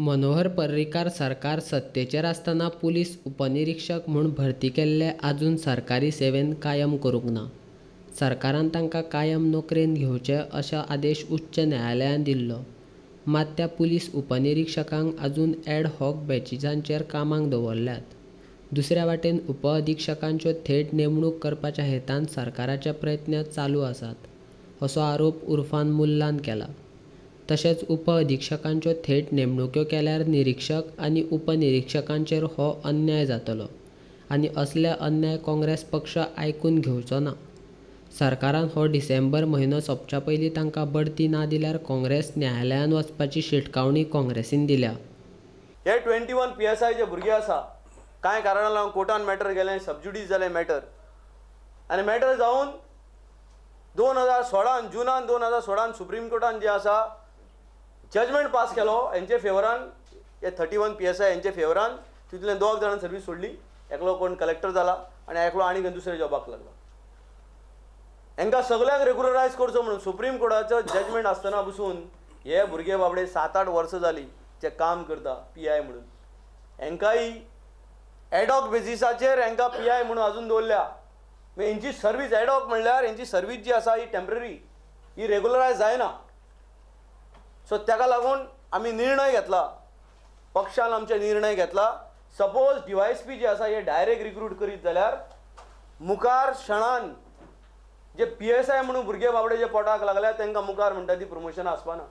मनोहर पर्रीकार सरकार सत्तेचेर आसतना पुलीस उपनिरिक्षक म्हूण भरती केल्ले आजून सरकारी सेवेंत कायम करूंक ना. सरकारान तांकां कायम नोकरेंत घेवचे असो आदेश उच्च न्यायालयान दिल्लो. मात त्या पुलीस उपनिरिक्षकांक आजून ॲड हॉक बेजिसाचेर कामाक दवरल्यात. दुसऱ्या वाटेन उपअधिक्षकांच्यो थेट नेमणूक करपाच्या हेतान सरकाराचे प्रयत्न चालू आसात, असो आरोप उर्फान मुल्लान केला. तशेंच उपअधिक्षकांच्यो थेट नेमणुक्यो केल्यार निरिक्षक आनी उपनिरिक्षकांचेर हो अन्याय जातलो आनी असले अन्याय काँग्रेस पक्ष आयकून घेवचो ना. सरकारान हो डिसेंबर म्हयनो सोंपच्या पयलीं तांकां बढती ना दिल्यार काँग्रेस न्यायालयांत वचपाची शिटकावणी काँग्रेसीन दिल्या. हे 21 PSI जे भुरगे आसा, कांय कारणां लागून कोर्टान मॅटर गेलें, सबज्युडीस जालें मॅटर, आनी मॅटर जावन 2016 जुनान 2016 सुप्रीम कोर्टान जे आसा जजमेंट पास केलो हेंचे फेवरान, हे 31 PSI हेंचे फेवरान. तितूंतले 2 जाणां सर्वीस सोडली, एकलो कोण कलेक्टर जाला आनी एकलो आनी दुसऱ्या जॉबाक लागलो. हेंकां सगळ्यांक रेगुलरायज करचो म्हणून सुप्रीम कोर्टाचो जजमेंट आसतना बसून हे भुरगे बाबडे 7-8 वर्सां जाली जे काम करता PI म्हणून, हेंकांय एडॉक बेजिसाचेर हेंकां PI म्हणून अजून दवरल्या. हेंची सर्वीस एडॉक म्हणल्यार हेंची सर्वीस जी आसा ही टेम्पररी, ही रेगुलरायज जायना. सो ताका लागून आमी निर्णय घेतला, पक्षान आमचे निर्णय घेतला, सपोज DYSP जे आसा हे डायरेक्ट रिक्रूट करीत जाल्यार मुखार क्षणान जे PSI म्हणून भुरगे बाबडे जे पोटाक लागल्या तांकां मुखार म्हणटा ती प्रमोशनां आसपाना,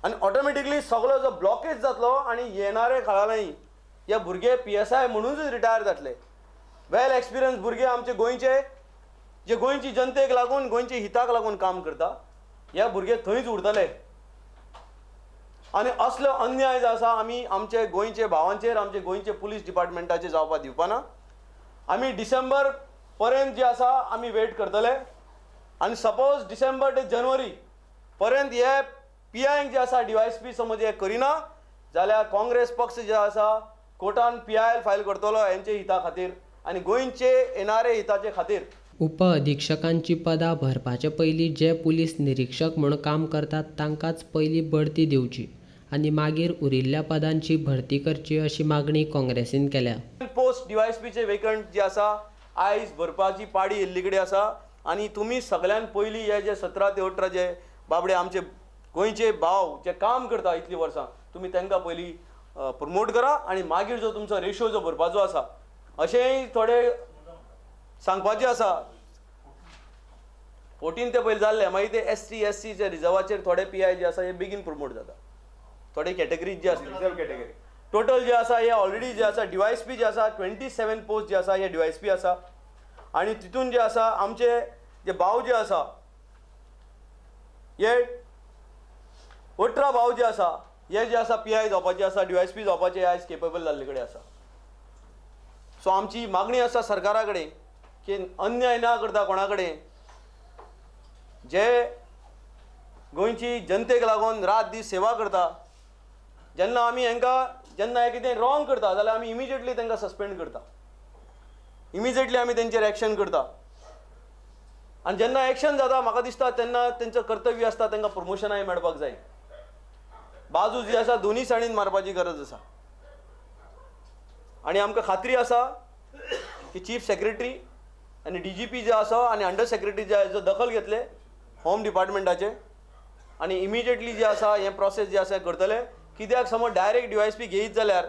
आनी ऑटोमॅटिकली सगळो जो ब्लॉकेज जातलो आनी येणारे काळांनी हे भुरगे PSI म्हणूनच रिटायर जातले. वेल एक्सपिरियन्स भुरगे आमचे गोंयचे, जे गोंयची जनतेक लागून गोंयचे हिताक लागून काम करता, हे भुरगे थंयच उरतले. आनी असलो अन्याय जो आसा आमी आमचे गोंयचे भावांचेर, आमचे गोंयचे पुलीस डिपार्टमेंटाचेर जावपाक दिवपाना. आमी डिसेंबर पर्यंत जे आसा आमी वेट करतले, आनी सपोज डिसेंबर ते जनवरी पर्यंत हे PI जे आसा DYSP समज हे करिना जाल्यार काँग्रेस पक्ष जे आसा कोर्टान PIL file करतलो हेंचे हिता खातीर आनी गोंयचे येणारे हिताचे खातीर. उपअधिक्षकांची पदां भरपाचे पयलीं जे पुलीस निरिक्षक म्हूण काम करतात तांकांच पयलीं बढती दिवची आनी मागीर उरिल्ल्या पदांची भरती करची अशी मागणी काँग्रेसीन केल्या. पोस्ट DYSPचे वेकंट जे आसा आयज भरपाची पाडी येल्ली कडेन आसा, आनी तुमी सगळ्यान पयलीं हे जे 17 ते 18 जे बाबडे आमचे गोंयचे भाव जे काम करता इतलीं वर्सां, तुमी तांकां पयलीं प्रमोट करा आनी मागीर जो तुमचो रेशो जो भरपाचो आसा अशेंय थोडे सांगपाचें आसा. 14 ते पयलीं जाल्ले, मागीर ते ST SCचे रिजर्वाचेर थोडे PI जे आसा हे बेगीन प्रमोट जाता, थोडे कॅटेगरीज जे आसा रिजर्व कॅटेगरी. टोटल जे आसा हे ऑलरेडी जे आसा DYSP जे आसा 27 पोस्ट जे आसा हे DYSP आसा, आनी तितून जे आसा आमचे जे भाव जे आसा हे 18 भाव जे आसा हे जे आसा PI जावपाचे आसा, DYSP जावपाचे आयज केपेबल जाल्ले कडेन आसा. सो आमची मागणी आसा सरकारा कडेन की अन्याय ना करता कोणा कडेन, जे गोंयची जनतेक लागून रात दीस सेवा करता, जेन्ना आमी हेंकां जेन्ना हे कितें रॉंग करता जाल्यार आमी इमिजिएटली तांकां सस्पेंड करता, इमिजिएटली आमी तेंचेर एक्शन करता, आनी जेन्ना एक्शन जाता म्हाका दिसता तेन्ना तेंचें कर्तव्य आसता तांकां प्रमोशनाय मेळपाक जाय. बाजू जी आसा दोनूय सायडीन मारपाची गरज आसा, आनी आमकां खात्री आसा की चीफ सेक्रेटरी आनी DGP जे आसा आनी अंडर सेक्रेटरी जे जो दखल घेतले होम डिपार्टमेंटाचे, आनी इमिजिएटली जे आसा हें प्रोसेस जे आसा करतले. कित्याक समज डायरेक्ट DYSP घेयत जाल्यार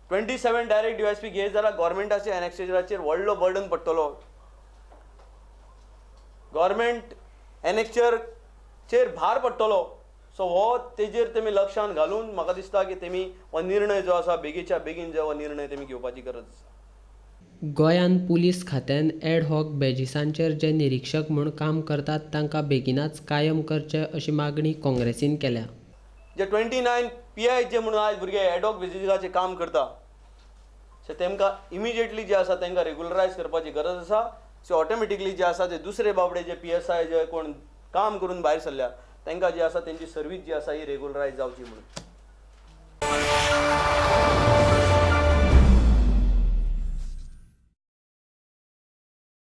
27 डायरेक्ट DYSP घेयत जाल्यार गव्हर्मेंटाचे एनेक्सेचराचेर व्हडलो बर्डन पडटलो, गव्हर्मेंट एनेक्चरचेर भार पडटलो. सो हो तेजेर तेमी लक्षान घालून म्हाका दिसता की तेमी हो निर्णय जो आसा बेगीच्या बेगीन जो हो निर्णय तेमी घेवपाची गरज आसा. गोंयांत पुलीस खात्यान ॲड हॉक बेजिसांचेर जे निरिक्षक म्हूण काम करतात तांकां बेगिनाच कायम करचे अशी मागणी काँग्रेसीन केल्या. जे 29 PI जे म्हणून आयज भुरगे एडॉक बेजिसाचेर काम करता, सो तेमकां इमिजिएटली जे आसा तांकां रेगुलरायज करपाची गरज आसा. सो ऑटोमॅटिकली जे आसा ते दुसरे बाबडे जे PSI जे कोण काम करून भायर सरल्या तांकां जे आसा तेंची सर्वीस जी आसा ही रेगुलरायज जावची म्हणून.